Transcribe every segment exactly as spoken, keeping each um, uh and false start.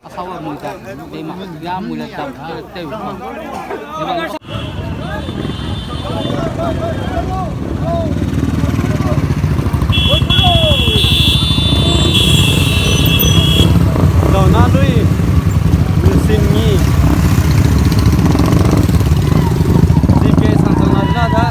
Asawa mui ta, dei ma, ya mui la ta, teu. Dona lui, musim ni. Zipe sang sang na da.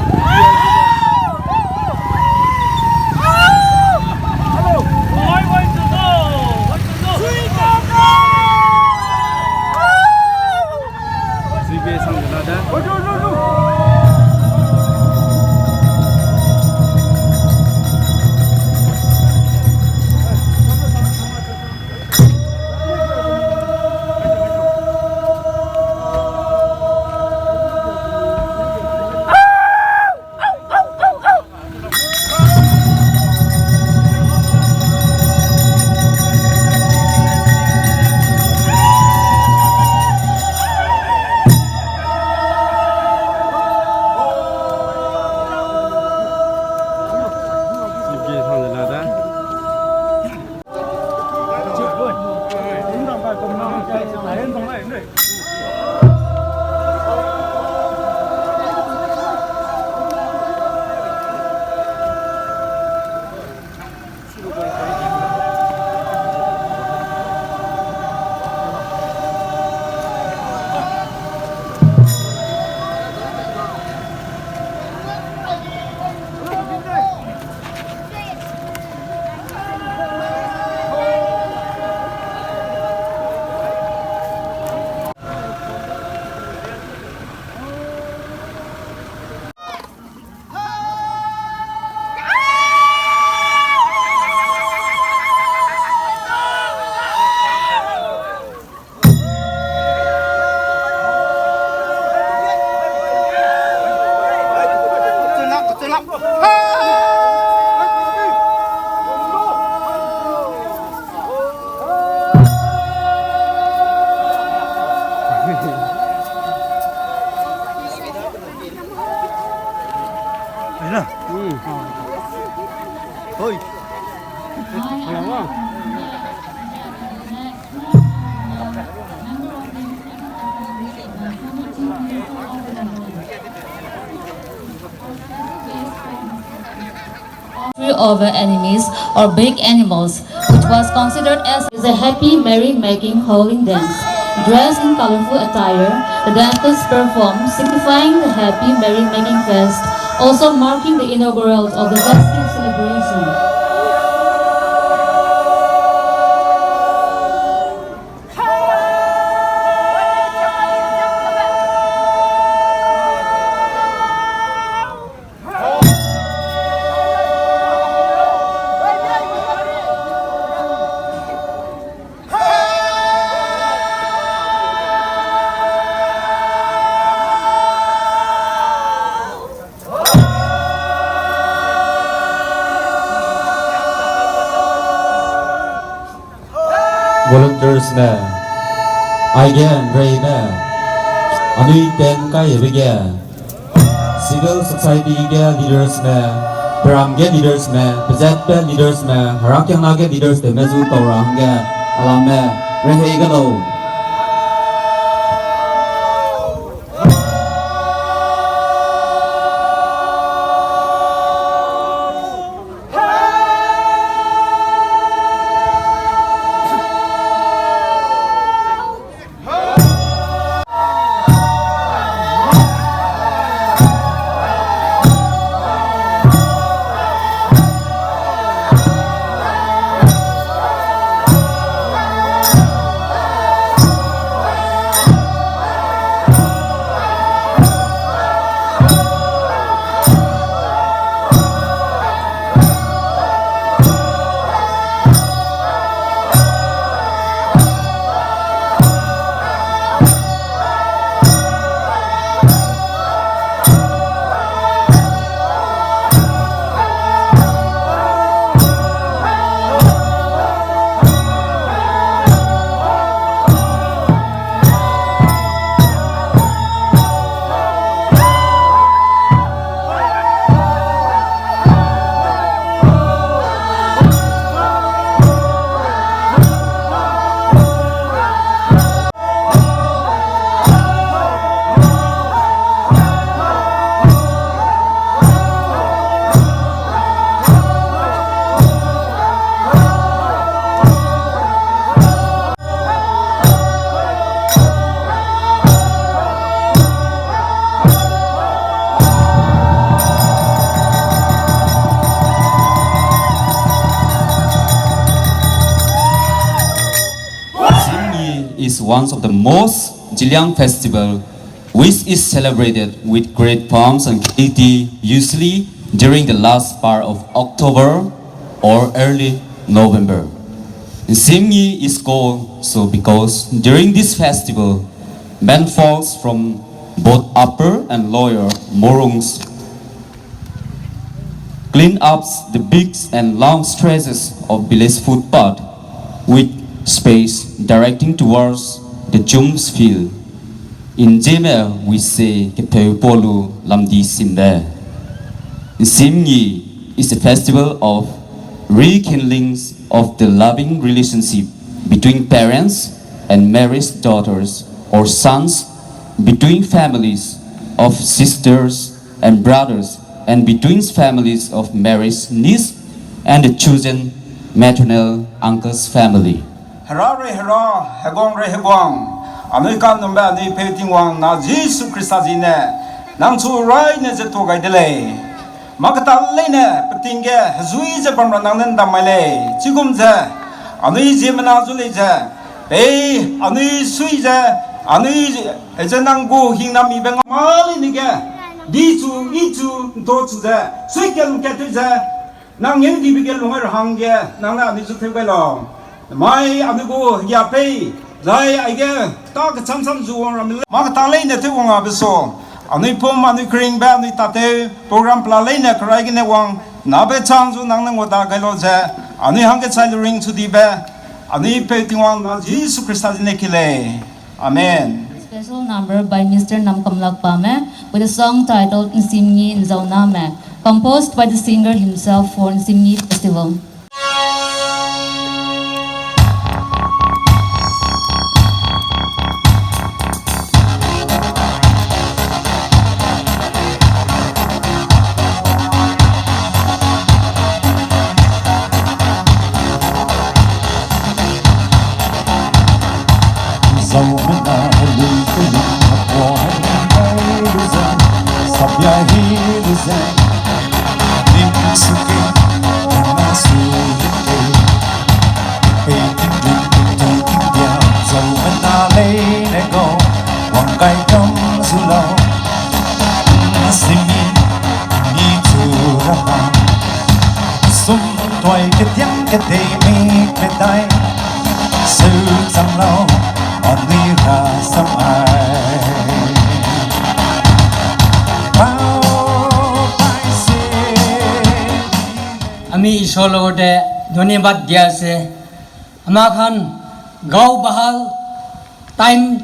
Zipe sang de la da. Over enemies or big animals, which was considered as is a happy merry-making howling dance. Dressed in colorful attire, the dancers perform, signifying the happy merry-making fest, also marking the inaugural of the festive celebration. Volunteers me, aige nreime, anui ten kai ebe ge, civil society ge leaders me, peram ge leaders me, pezatbe leaders me, herakiangna ge leaders tewme zu tau ra hangge, alamme, rehei ge lau. is one of the most Zeliang festival, which is celebrated with great pomp and gaiety, usually during the last part of October or early November. Nsimngi is called so because during this festival, men folks from both upper and lower Morungs clean up the big and long stretches of village footpath with space directing towards the Chum's field. In Zeme, we say Kepeu Polu Lamdi Simbe. Nsimngi is a festival of rekindlings of the loving relationship between parents and married daughters or sons, between families of sisters and brothers, and between families of married niece and the chosen maternal uncle's family. Hera rei Hera, Heguang rei Heguang, anui kanumbe anui peu Tingwang na Jisu Khrista zine, nang chu raine ze tuâ gai de lei. Mâ keta leine peting ge hezui ze bam ra nang ne ndam mai lei. Chigum ze, anui ziemmena zu lei ze, pei anui sui ze, anui ze nang gu hingnamibe nga mâ leine ge, dichu, ichu, ntau chu ze, sui kelung kat tew ze, nang ngeudibe ge lung ra hangge, nang ne anui zu tew gai lau. Mai anui gu hegia pei, zai aige ta kecham cham zu wang ramme lei. Mâ keta leine tew wang abe so, anui pum, anui keringbe, anui tatew, program pela leine kerai gene wang, nabe chang zu nang ne ngua da gai lau ze, anui hangge chai lu ring chu dibe, anui peu Tingwang na Jisu Khrista zine ki lei. Amen. Special number by Mister Namkamlak Pame with a song titled Nsimngi Nzauname, composed by the singer himself for Nsimngi Festival. Ami Ishwar logote dhonyabad dia ase. Ama khan gau bahal time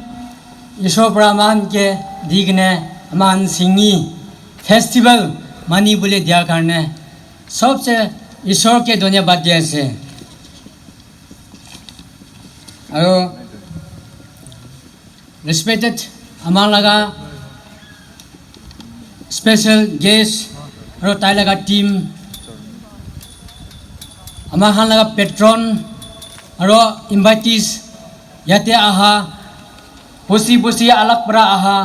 Ishwar pra aman ke digene aman Nsimngi festival mani bule dia karne सबसे ईश्वर के धन्यवाद dia ase. Aro respected aman laga special guest, aro tai laga team, aman han laga patron, aro invitees, yate aha, pusi pusi alak pra aha,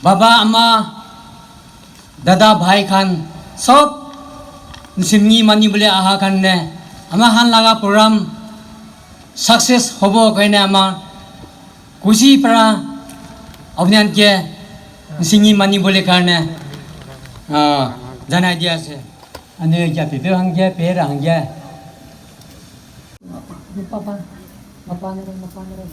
baba ama, dada bhai khan, sob Nsimngi mani bule aha khan ne, ama han laga program success hobo kaine ama kusi pra aunian ke Nsimngi mani bule karne, ah, janai dia ase. Ane kia pe pe hangge, pe ra hangge. Papa, papa ne, papa ne.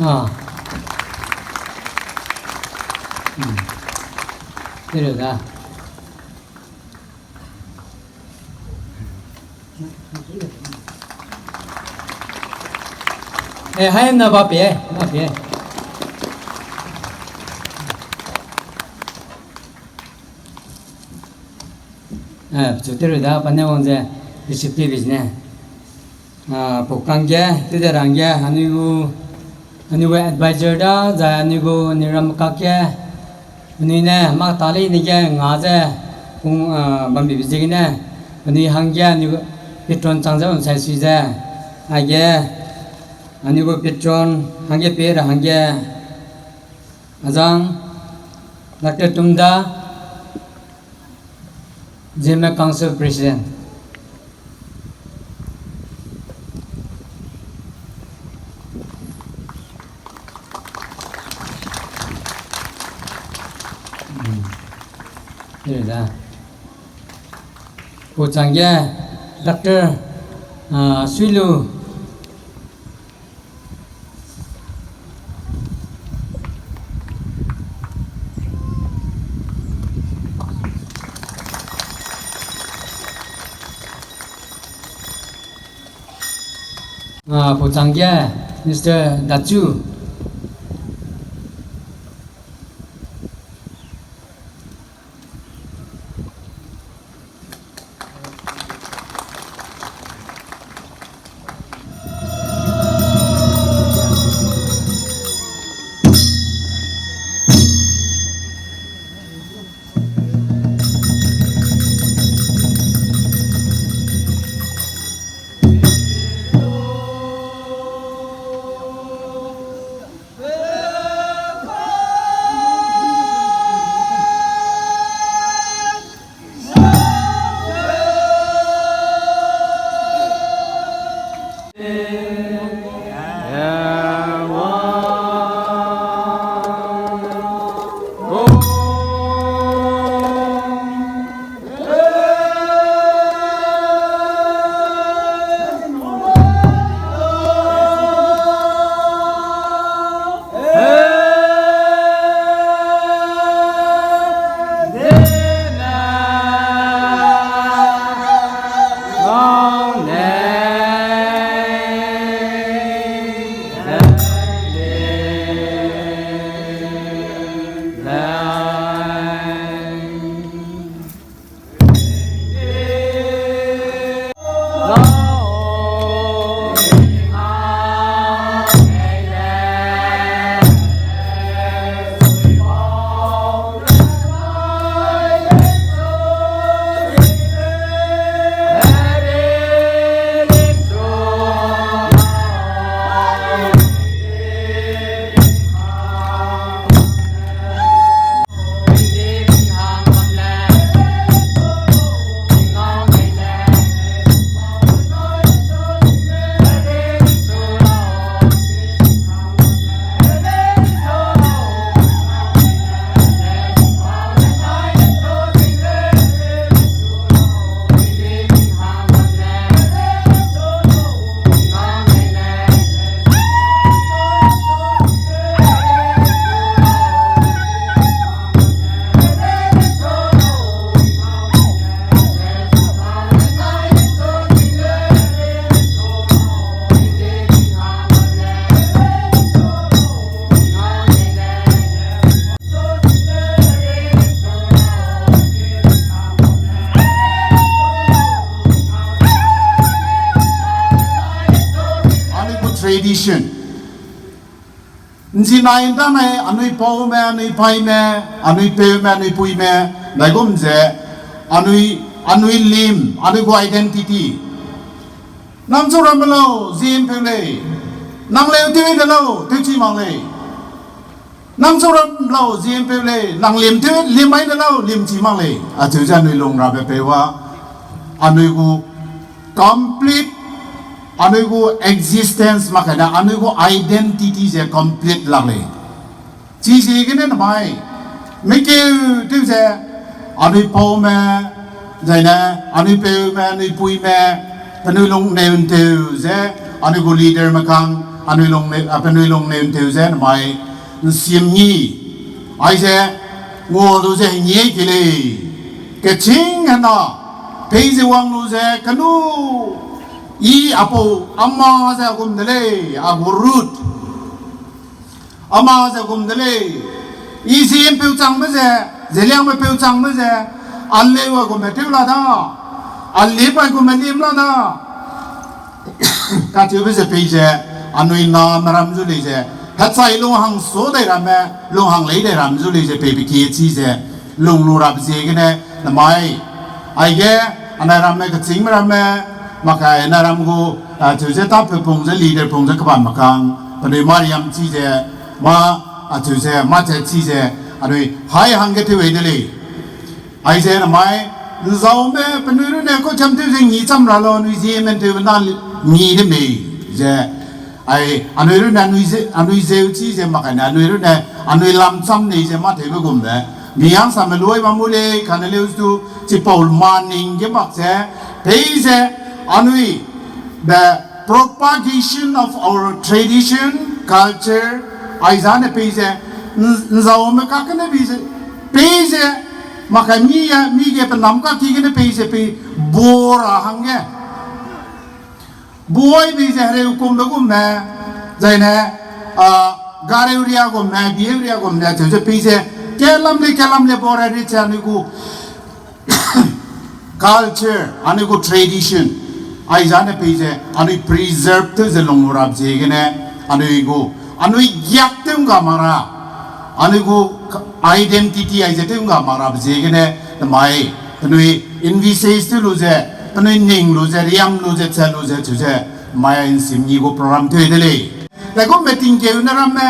Ah. Hmm. Tero da. Eh, hai na ba pe, ba pe. Eh, chu tero da, pa ne wang ze, receptive ne. Ah, pau kangge, tede rangge, anui gu, anui gu advisor da, zai anui gu niram kakge, anui ne, mak ta lei nige, nga ze, kung, ah, bambi bi ziegene, anui hangge, anui gu patron chang ze, bam sai sui ze, aige, anui gu patron, hangge pe ra hangge, Azang, Doctor Tungda, Zeme Council President. Hmm. Ere da. Puchang ge Doctor, ah, Suilu. Ah, puchang ge Mister Dachu. Anui gu tradition. Nzinai ndanai anui paume, anui paime, anui peume, anui puime, ndaigum ze, anui, anui lim, anui gu identity. Nang chu ramme lau, zie mpeu lei. Nang leu tew de lau, tewchi mak lei. Nang chu ram lau, zie mpeu lei. Nang lim tew, lim mai de lau, limchi mak lei. Acheu ze anui lung rabe peu a, anui gu complete, anui gu existence mak kane, anui gu identity ze complete lak lei. Chiziegene namai, mikeu tew ze, anui paume, zaine, anui peume, anui puime, penui lung neu ntew ze, anui gu leaderme kang, anui lung ne-, a, penui lung neu ntew ze namai, nsim ngi, aize, ngua du ze ngi ke lei, kechîng hena, peize wang lu ze, kenu, i apau, ama ze gum de lei, a gu root. Ama ze gum de lei. I zie mpeu changbe ze, zeliangme peu changbe ze, a leu a gumme tew la da, a lim a gumme lim la da. Kacheube ze peize, anui name ram zu lei ze, hechai lunghang su dai ramme, lunghang lei dai ram zu lei ze peibe kie chi ze, lung lu rabe ziegene, namai, aige, anai ramme kechîngme ramme, makai anai ram gu, a, cheu ze tapeu pung ze leader pung ze kebam makang, penui mariam chi ze, ma, Acheu ze, mâ ze chi ze, anui hai hangge tew ei de lei. Aize namai, nzaume penui runne kau cham tew ze ngi cham ra lau, anui zieme tewbe na ngi de mei ze, ai, anui runne anui ze, anui zeu chi ze mak kane, anui runne anui lam cham nei ze mâ tewbe gumbe. Mihangsame luai bam mu lei, kane leu du, chipau ma ning ge mak ze, peize, anui, the propagation of our tradition, culture, aizane peize, n-, nzaume kakene peize, peize, makai mi ya, mi ge penam kaki gene peize pei, bua ra hangge. Buai peize hereu kumbe gumme, zaine, a, gareu ria gumme, bieu ria gumme, cheu ze peize, kelam le, kelam le bua ra ri che anui gu culture, anui gu tradition, aizane peize, anui preserve tew ze lung lu rap ziegene, anui gu, anui giak tew ngga mak ra, anui gu identity aize tew ngga mak rabe ziegene, namai, penui envisage tew lu ze, penui ning lu ze, riam lu ze, che lu ze, cheu ze, mai nsim ngi gu program tew de lei. Daigumme tingkeu ne ramme,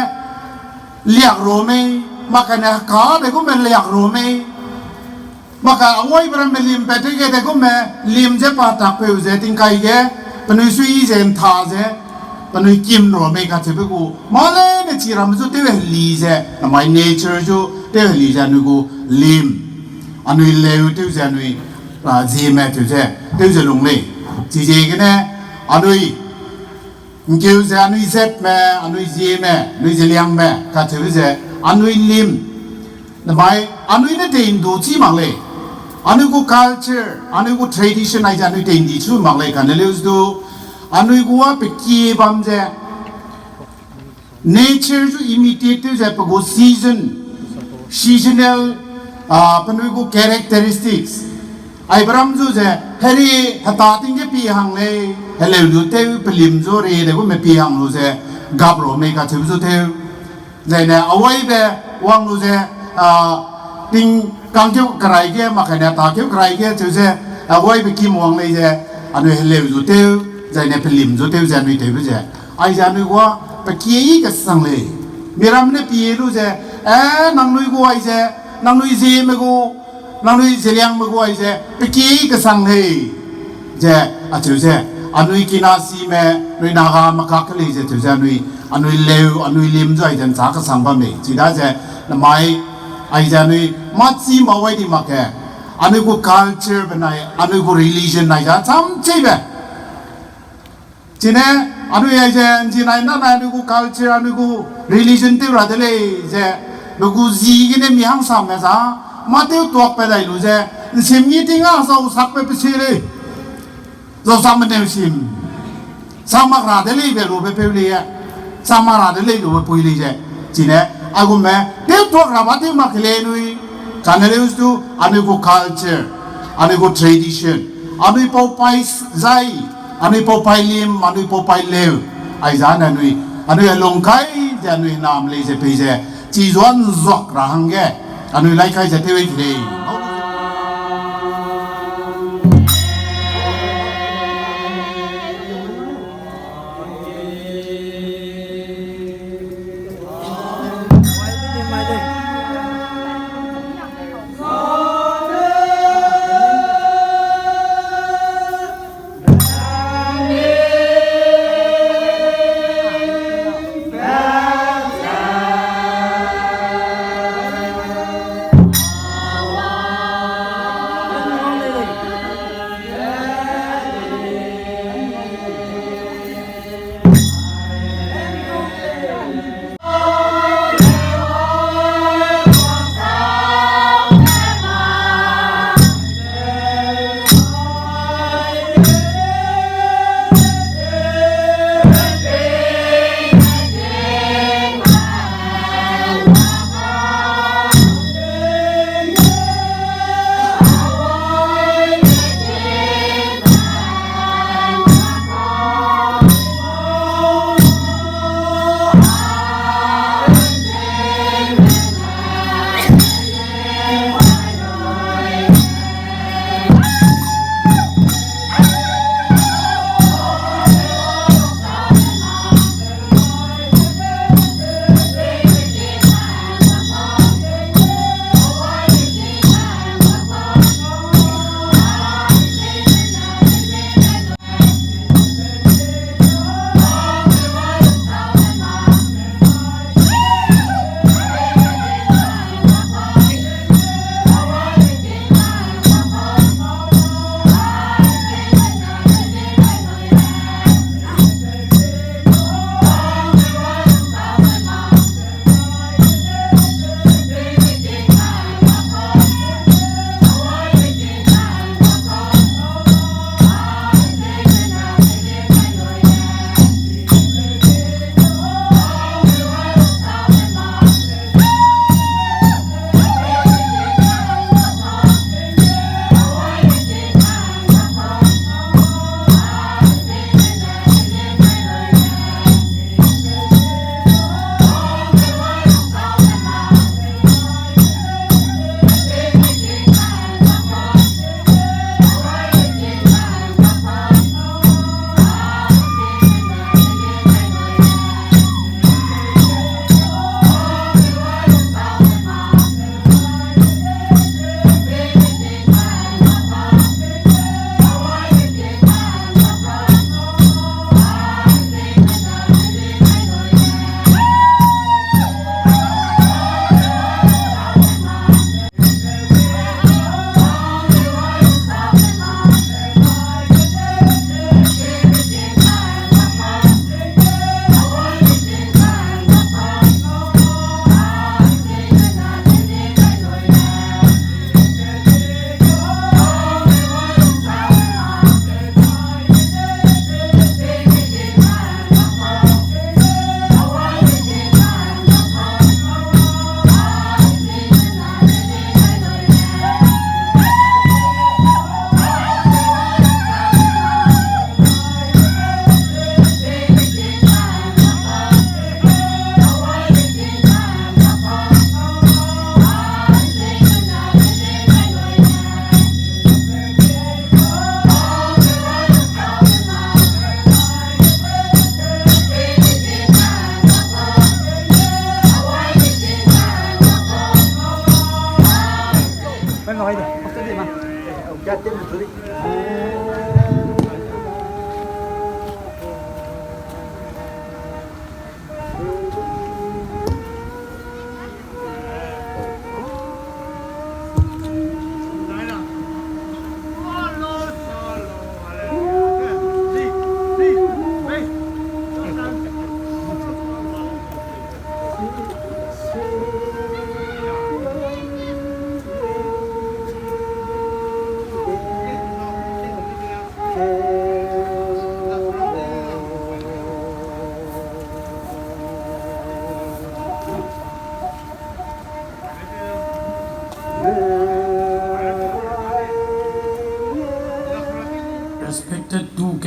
liak ro mei, makane ka daigumme liak ro mei, maka awaibe ramme lim pat tew ge daigumme lim ze pa takpeu ze tingkai ge, penui sui ze ntha ze, penui kim ro mei kacheube gu, mâ leine chi ramme zu tew heli ze, namai nature zu tew heli ze anui gu lim, anui leu tew ze anui, a, zieme tew ze, tew ze lung lei. Chiziegene, anui, ngkeu ze anui zetme, anui zieme, anui zeliangme, kacheube ze, anui lim. Namai, anui ne tei ndu chî mak lei. Anui gu culture, anui gu tradition aize anui tei ndi chu mak lei kane leu du. Anui gu a pe kie bam ze. Nature zu imitate tew ze pe gu season, seasonal, a, penui gu characteristics. Aibe ram zu ze, heri heta ting ge pi hang lei, heleu lu tew, pelim zu ri de gume pi hang lu ze, gap ro mei kacheu zu tew. Zaine awaibe wang lu ze, a, ting kangkeu kerai ge, makaine takeu kerai ge, cheu ze, awaibe kim wang lei ze, anui heleu zu tew, zaine pelim zu tew ze anui tewbe ze. Aize anui gua, pe kie i kesang lei. Miram ne pie lu ze, e, nangnui gu aize, nangnui zieme gu, nangnui zeliangme gu aize, pe kie i kesang lei. Ze, acheu ze, anui kinasime, nui Nagame kak ke lei ze, cheu ze anui, anui leu, anui lim zu aize ncha kesang bam lei. Chidaze, namai, aize anui, mâ chî mâ wai di mak ke, anui gu culture benai, anui gu religion nai ze, cham cheibe. Chine, anui aize, nzinai nanai anui gu culture, anui gu religion tew ra de lei ze, be gu zi gene mi hangsame za, mâ tew tuakbe dai lu ze, nsim ngi ting a zau sakbe pe se lei. Zau sakme neu sim. Sak mak ra de lei be lube peu lei e. Sak mak ra de lei lube pui lei ze. Chine, aigumme, tew tuak ra ba tew mak ke lei anui. Kane leu du, anui gu culture, anui gu tradition, anui pau pai s-, zai, anui pau pai lim, anui pau pai leu. Aizane anui, anui helung kai ze anui nam lei ze pei ze, chi zuan zuak ra hangge, anui lai kai ze tew ei de lei.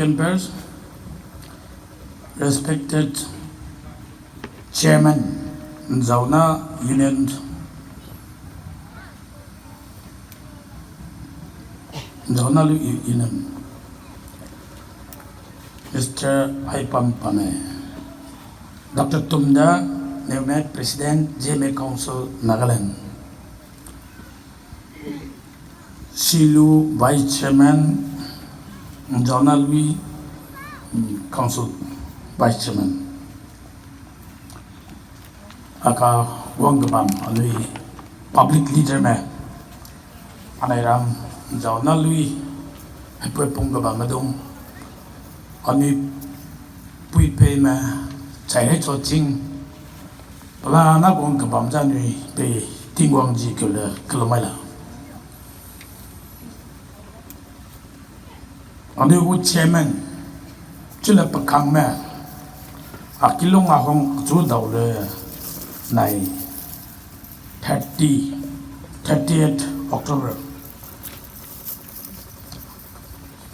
Members, respected Chairman, Nzauna Union, Nzauna Lui Union, Mister Haipam Pane, Doctor Tumda Neume, President, Zeme Council, Nagaland. Silu Vice Chairman, Nzauna Lui, mm, Council Vice Chairman. Aka wang kebam anui public leader me, anai ram Nzauna Lui, hepui pung kebam medung, anui puipeime, chai hei cho ching, pela na guang kebam ze anui pei Tingwang ji keu le kelum mai la. Anui gu chairman, chile pekangme, a kilung a hung chu dau le nai thirty, thirtieth October.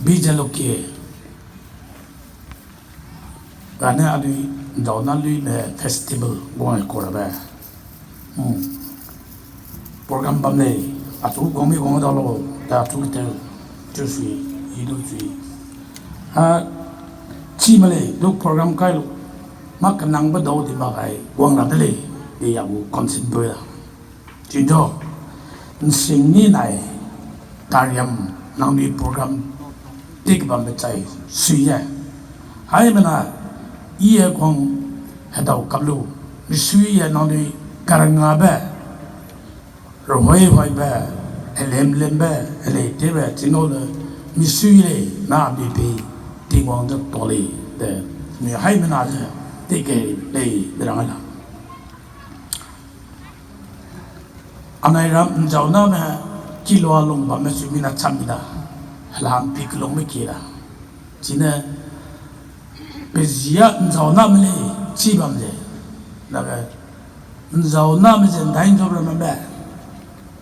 Bijeloke, gane anui Nzauna Luime festival guang kau rabe. Hmm. Program bam lei, achu guang mi guang dau lo, da achu keteu, chu sui, i du sui. A, chi me lei, du program kai lu, mâ kenangbe dau di mak ai, guang ra de lei, de ya gu consent beu da. Chido, nsing ni nai, tariam nangnui program tik bambe chai sui ye. Haimena, i e guang hedau kap lu, misui ye nangnui karangabe, rehoihoibe, helemlembe, heleitewbe, chingau le, misui lei, na bi pei, Tingwang ze tuâ lei, de, mi haimena ze, tike lei, de rang la. Anai ram Nzauname kilua lung bamme sui mina cham mi da, helam pi kelungme kie da. Chine, pe zia Nzauname lei chi bam ze, dage, Nzauname ze ndai nzau ramme be,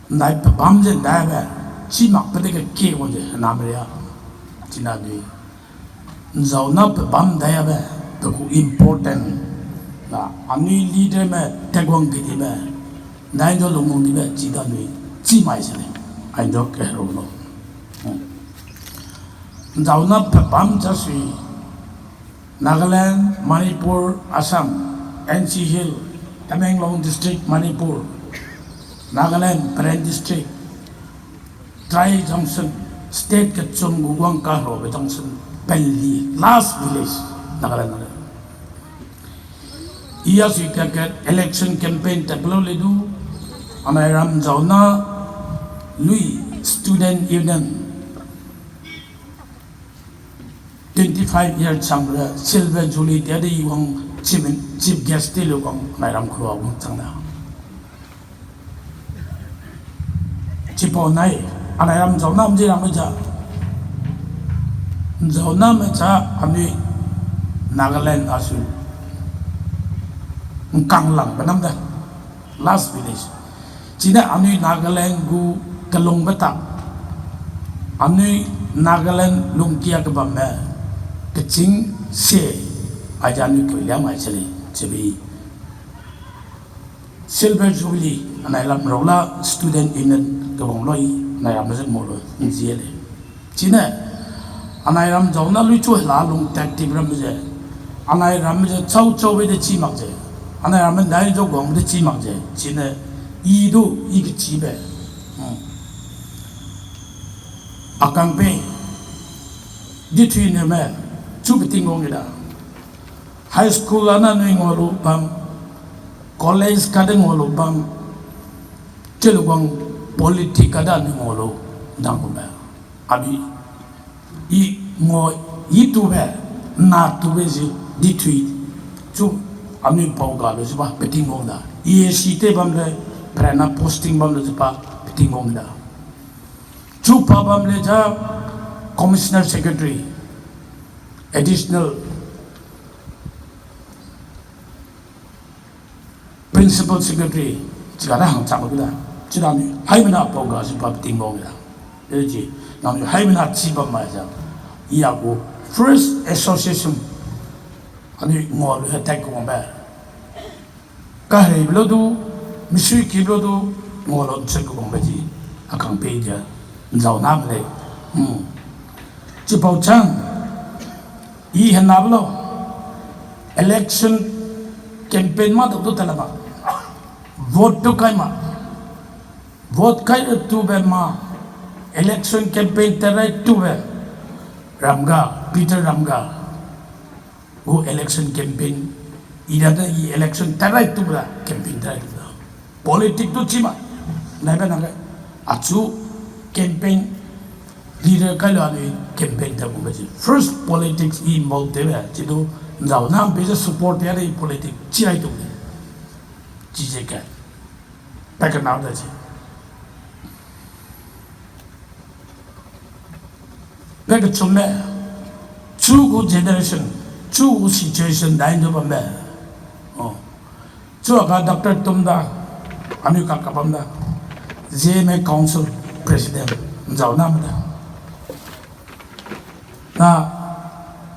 ndai pe bam ze ndaibe, chi mak pe dege kie wang ze, hename ria, china dui. Nzauna pe bam daiabe, pe gu important, na, anui leaderme, teguang kedibe, ndai nzau lungmung dibe, chi da nui, chi mai se lei, ai nzau ke ro lo. Nzauna pe bam ja sui, Nagaland, Manipur, Assam, N C Hill, Tamenglong District, Manipur, Nagaland, Peren District, Trai junction, state kechum gu guang kaherobe junction, Penli, last village, Nagaland le. I a sui kat kat election campaign tat pe lau le du, anai ram Nzauna Lui Student Union, twenty-five year chang le Silver Jubilee tia de i wang chief, chief guest te le wang anai ram kua wang chang da. Chipau nai, anai ram Nzauname je ramme ja. Nzauname ja anui Nagaland a su ngkanglang benam da. Last village. Chine anui Nagaland gu kelungbe tak. Anui Nagaland lungkia kebamme kechîng se aja anui keu liam ai che lei, chibi. Silver Jubilee, anai lam rau la student union kebang loi, anai ram ze ngau lu, nzie lei. Chine, anai ram Nzauna Lui chu hela lung tactic ramme ze, anai ramme ze chau chau be de chi mak ze, anai ramme ndai zau guang de chi mak ze, chine, i du, i kechibe. Hmm. Akang pe, di thui ne me, chu beting wang ge da. High school ana nui ngau lu bam, college kade ngau lu bam, che lu guang politic kade nui ngau lu dang gu me. Abi, i ngau, i tube, na tube zi di thui, chu anui pau ga lu zi ba, beting wang da. E A C te bam le, prena posting bam le zi ba, beting wang da. Chu pa bam le ja, commissioner secretary, additional principal secretary, chigane hangchang lu da. Chida mi, haimena pau ga zi pa beting wang da. E ji, nang mi haimena chi bam mai ja. I a gu, First association, anui ngua lu hetat kewangbe. Kahereibe lu du, misui ki lu du, ngua lu nchun kewangbe di, a kang pei dia, nzau name lei. Hmm. Chipau chang, i henabe lau, election campaign ma dau du tala ma, vote du kai ma, vote kai tube ma, election campaign terai tube, Ramga, Peter Ramga, gu election campaign, i da de i election terai tube da, campaign terai tube da. Politic du chi ma, nai be na ge, achu campaign leader kai lu anui campaign tew gu be chi. First politics i involve tewbe, chi du nzau name pei ze support tew de politics chi rai tube. Chi ze ke, pa kenau da chi. Pe kechumme, chu gu generation, chu gu situation dai du bambe. Oh. Chu a ga Doctor Tum da, anui kak ka bam da, Zeme Council President, nzau name da. Na,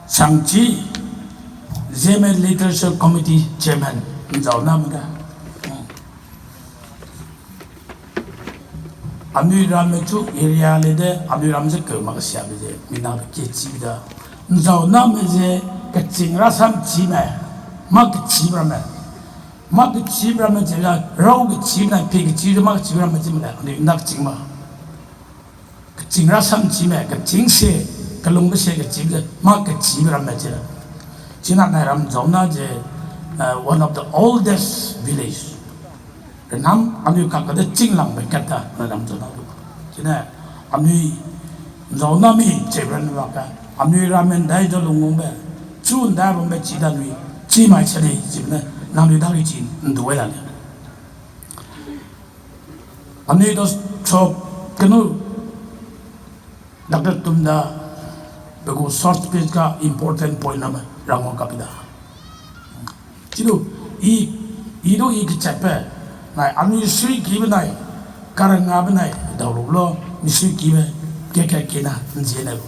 Sangchi, Zeme Literature Committee Chairman, nzau name da. Anui ramme chu area le de, anui ram ze keu mak kesiabe ze, mi na be kechibe da. Nzau name ze, keching rasam chime, mâ kechibe ramme. Mâ kechibe ramme ze, rau kechibe na, pe kechibe ze, mâ kechibe ramme chime le, anui na keching ma. Keching rasam chime, keching se, kelungbe se kechibe ze, mâ kechibe ramme chime. China nai ram nzau na ze, uh, one of the oldest village. Renam anui kak kade chînglangbe kat ta na ram nzau na du. Chine anui nzau na mi cheu ran ba ka, anui ramme ndai du lungwangbe, chu ndai bambe chi da anui, chi mai se lei, chine nangnui dage chi ndu ai la lei. Anui du chop kenu, Doctor Tum da, pe gu short speech ga important point name rangwang kapi da. Chi du, i, i du i kechatbe, nai anui suikibe nai, karengabe nai, dau lu lo, misuikibe, ke ke kena, nzie ne lu.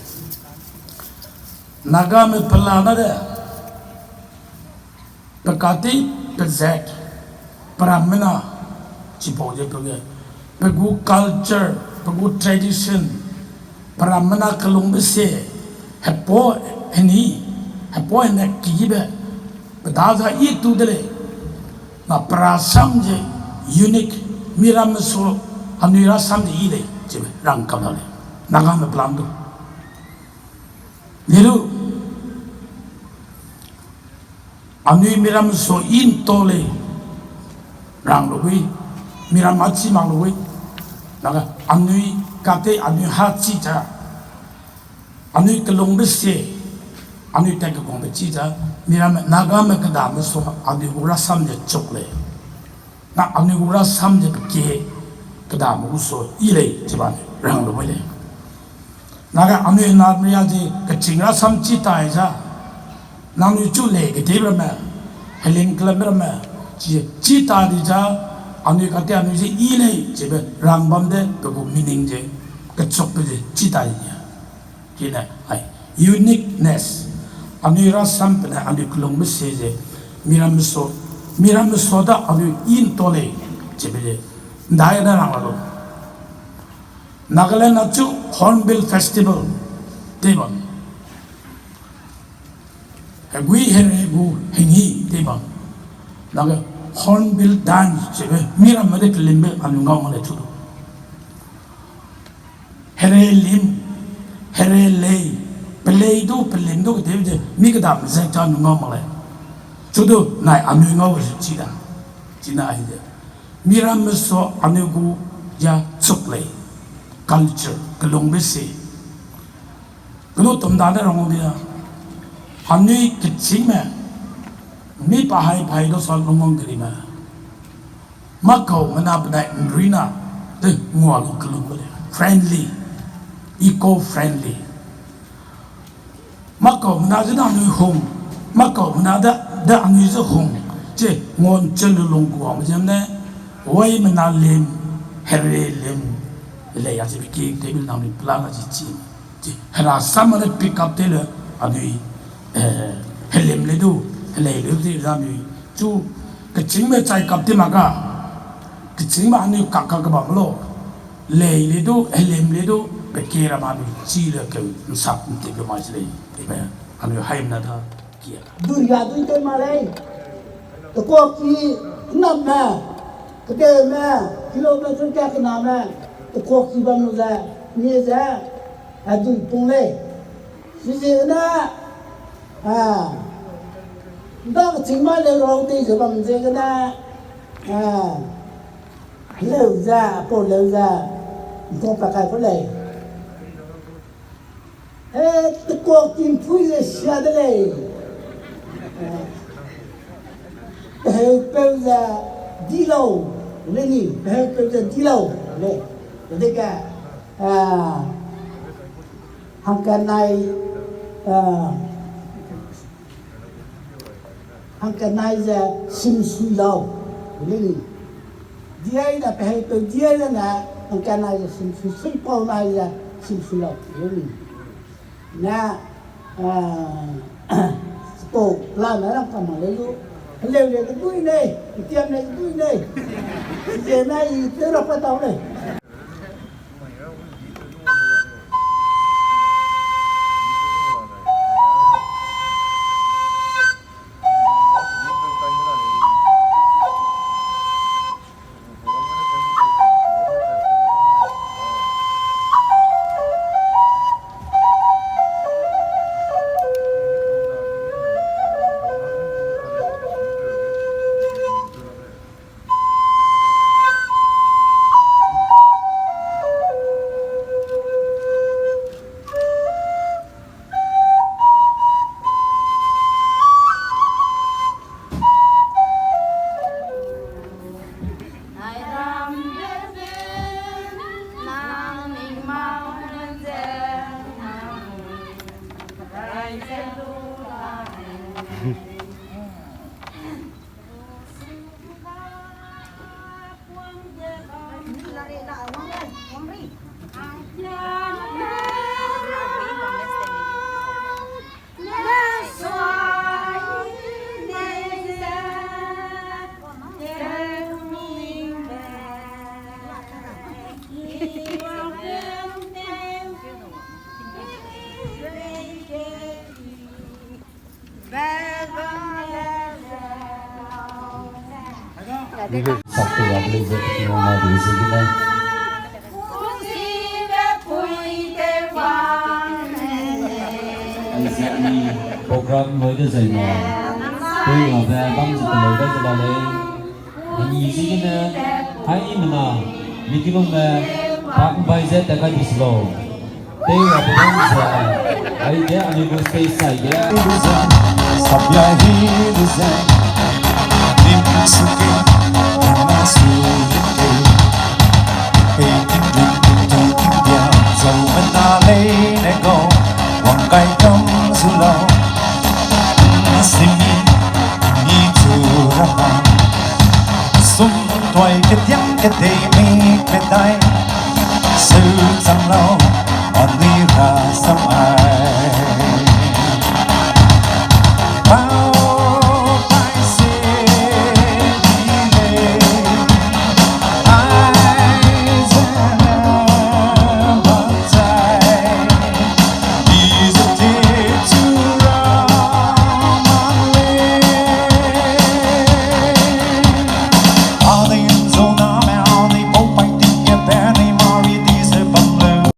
Nagame pela na de, pe katei, pe zat, pe ramme na, chipau ze pe ge, pe gu culture, pe gu tradition, pe ramme na kelungbe se, hepo, heni, hepo hene kibe, pe da za i tu de lei, na pe rasam ze unique, mi ramme su, anui rasam ze i lei, chibe rang kam la lei, Nagame plan du. Lilu, anui miram su i nto lei, rang lu gui, miram a chi mak lu gui, nage anui katei anui ha chi cha, anui kelungbe sie, anui tat kekungbe chi cha, miram Nagame kedame su, anui gu rasam ze chuk lei. Na anui gu rasam ze pe kie, kedame gu su i lei, chiba rang lu gui lei. Nage anui na ria ze keching rasam chi tai za, nangnui chu lei ketei ramme, heling kelem ramme, chi, chi ta di za, anui katei anui ze i lei, chibe rang bam de, pe gu meaning ze, kechukbe ze chi ta di. Kine, ai, uniqueness. Anui rasam pe ne, anui kelungbe sie ze, miram su, miram su da anui i nto lei, chibe ze, ndai na rang la lu. Nagaland na chu Hornbill Festival, tei bam. Hegui herei gu hengî tei bam. Nage Hornbill Dance chibe, miramme de kelimbe anui ngau mak lei chu du. Herei lim, herei lei, pelei du, pelim du, kedei ze, mi kedam ze cha anui ngau mak lei. Chu du, nai anui ngau ze chi da. Chine ai ze, miramme su anui gu ya chuk lei, culture, kelungbe sie. Kenu tum dane rang di a, anui kechîngme, mi pa hai pai du sa lungwang kerime, mâkau mena benai nruina, te ngua lu kelungbe lei, friendly, eco-friendly. Mâkau mena ze da anui hung, mâkau mena da, da anui ze hung, che nguanche lu lung kuame ziemne, wai mena lim, herei lim, lei a chibe ki table nangnui plan a chi chi. Chi, hera sam ne pick up te le, Anui, eh, helim le du, helei le du, anui chu kechîngme chai kap ti mak ka, kechîngme anui kak kak kebam lo, lei le du, helim le du, pe kera ma anui chi le keu, nsap nti keu mai se lei, ibe, anui haimna da, kia. Dui ga dui te ma lei, tekuaki, nnam me, kedeu me, kilometer ka kena me, tekuaki bam lu ze, nie ze, a dui pung lei. Chiziegene, a, nda kechîngme leu rau tei ze bam ziegene, a, leu ze, apau leu ze, ntau pa kai ku lei. E, tekuaki mpui ze sia de lei. E, peheupeu ze di lau, lei ni, peheupeu ze di lau, lei. Dege, a, hangkanai, a, hangkanai ze simsui lau, lei ni. Diai da peheupeu diai le ne, hangkanai ze simsui, suipau nai ze simsui lau, lei ni. Ne, a, chipau plan ne rang kam mak lei lu. Heleu le kedui nei, ntiam le kedui nei. Chiziegene i tew ra pa tau lei. Sakte wa lei ze kina ma di ze gene. Aize ni program loi de zai na. Tei wa be bam ze teleu de ze la lei. Ani zigene, haimena, mi kilungme, pa mbai ze tat kai di se lau. Tei wa pe bam ze, aide ani gu stage sai ge. Sabia hi lu ze, nim suke, nim suke. Pei ting lim ting ting ting dia, zau mena lei ne gau, wang kai kam zu lau. Simi, mi tu rama. Sum tuai kediang kedei